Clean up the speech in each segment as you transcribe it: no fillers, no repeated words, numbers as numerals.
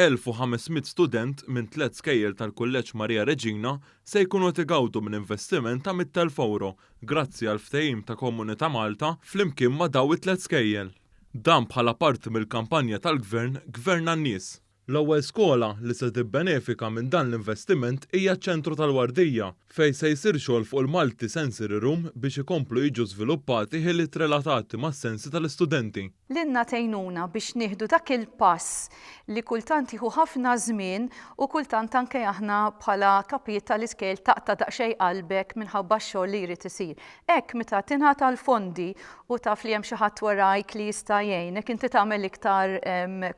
1,500 student minn tlett skejjel tal-Kulleġġ Maria Reġina se jkunu qed igawdu minn investiment ta' 100,000 ewro grazzi għall-ftehim ta' Komunità Malta flimkien ma' daw it-tlett skejjel. Dan bħala parti mill-kampanja tal-Gvern Gvern għan-Nies. L-ewwel skola li se tibbenefika minn dan l-investiment hija ċ-Ċentru tal-Wardija, fejn se jsir xogħol fuq il-Multi Sensory Room biex ikomplu jiġu żviluppati ħiliet relatati mas-sensi tal-istudenti. Lilna tgħinuna biex nieħdu dak il-pass li kultant jieħu ħafna żmien u kultant anke aħna bħala kapijiet tal-iskejjel taqta' daqsxejn qalbek minħabba x-xogħol li jrid isir. Hekk meta tingħata l-fondi u taf li hemm xi ħadd warajk li jista' jgħinek, inti tagħmel iktar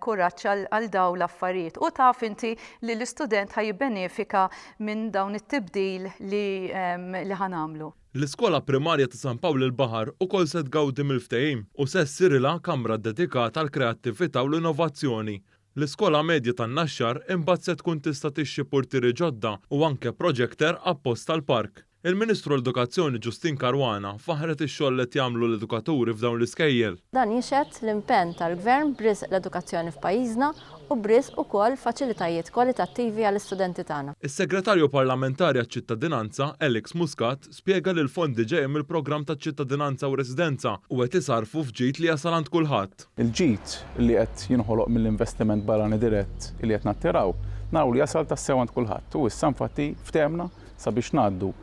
kuraġġ għal dawn l-affarijiet u taf inti li l-istudent ħa jibbenefika minn dawn it-tibdil li ħa nagħmlu. L-iskola primarja ta' San Pawl il-Baħar ukoll se tgawdi mill-ftehim u se ssirilha kamra ddedikata għall-kreattività u l-innovazzjoni. L-iskola medja tan-Naxxar imbagħad se tkun tista' tixtri purtieri ġodda u anke projector apposta għall-park. Il-Ministru għall-Edukazzjoni Justyne Caruana faħħret ix-xogħol li qed jagħmlu l-edukaturi f'dawn l-iskejjel. Dan jixhed l-impenn tal-Gvern b'risq l-edukazzjoni f'pajjiżna u b'risq ukoll faċilitajiet kwalitattivi għall-istudenti tagħna. Is-Segretarju Parlamentari għaċ-Ċittadinanza, Alex Muscat, spjega li l-fondi ġejjin mill-programm taċ-ċittadinanza u residenza u qed isarrfu f'ġid li jasal għand kulħadd. Il-ġid li qed jinħoloq mill-investiment barrani dirett li qed nattiraw, naraw li jasal tassew għand kulħadd u issa infatti ftehmna sabiex ngħaddu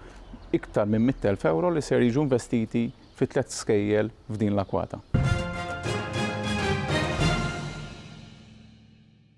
iktar minn 100,000 ewro li ser jiġu investiti fi tlett skejjel f'din l-akwata.